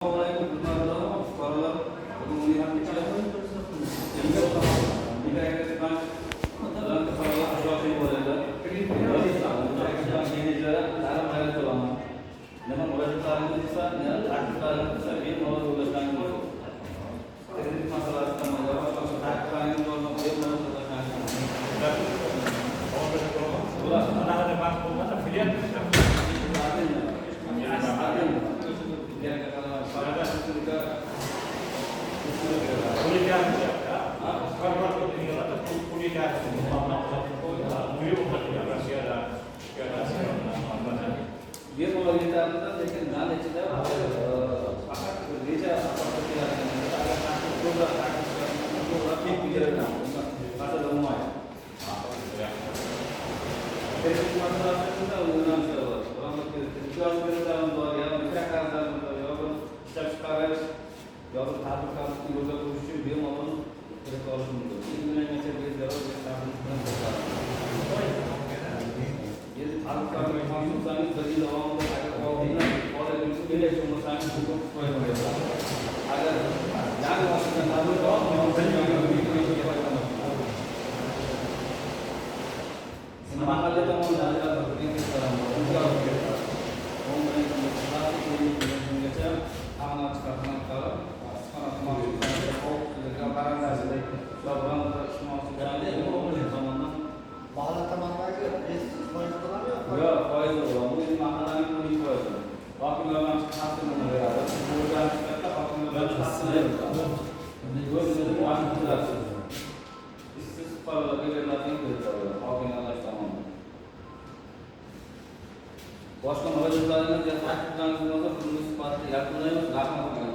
Assalomu alaykum, hurmatli fuqarolar. Bugungi fuqarolar uchrashuvi bo'ladi. Menejeri ta'lim qilaman. Nima murojaatlaringiz bo'lsa, nima takliflaringiz bo'lsa, bemalol yo'llashingiz mumkin. Kredit masalasida boshqa takliflaringiz bormi, bemalol yo'llashingiz mumkin. Bo'ladi. Anaqa bank bo'lmasa, filial. Отдельно. Respublika. Puli. Ha? Puli. Bemalol yetarli, lekin nan ichida faqat reja asosida keladigan bo'lsa, agar taklif ko'proq taklif ko'proq beriladi. Masala bo'lmaydi. Kredit masalasida yo'nalishlar bor. Biron bir imtiyoz kreditlarimiz bor, yo mikroqarzlarimiz bor, yo bir ishlab chiqarish, yo bir tadbirkorlikni yo'lga qo'yish uchun bemalol kredit olish mumkin. 1 milliongacha beriladi, bilan bo'ladi. Endi tadbirkorlik qilsangiz, bir yil davomida agar oldindan faoliyat berayotgan bo'lsangiz, 9% beriladi. Agar yangi ochilgan tadbirkor 1 million 2 foydalanadi. Mahalla tomonidan ajratilgan kreditlar ham bor, imtiyoz kreditlar. 10 million 50 million so'mgacha xona chiqarib, issiqxona qilmoqchi, biron bir ish qilmoqchi tomondan. Mahalla tomondagi 5% bo'ladimi? Yo'q, foizi bo'ladi. Bu endi mahallaning 12%. Hokim yordamchisi qasdini beradi. O'rganish sifatida hokim yordamchisi beradi. O'z ishsiz fuqarolarga beriladigan kreditlar bo'ladi, hokim yordamchisi tomonidan. Boshqa murojaatlaringiz yo takliflaringiz bo'lsa, bugungi suhbatni yakunlaymiz. Rahmat.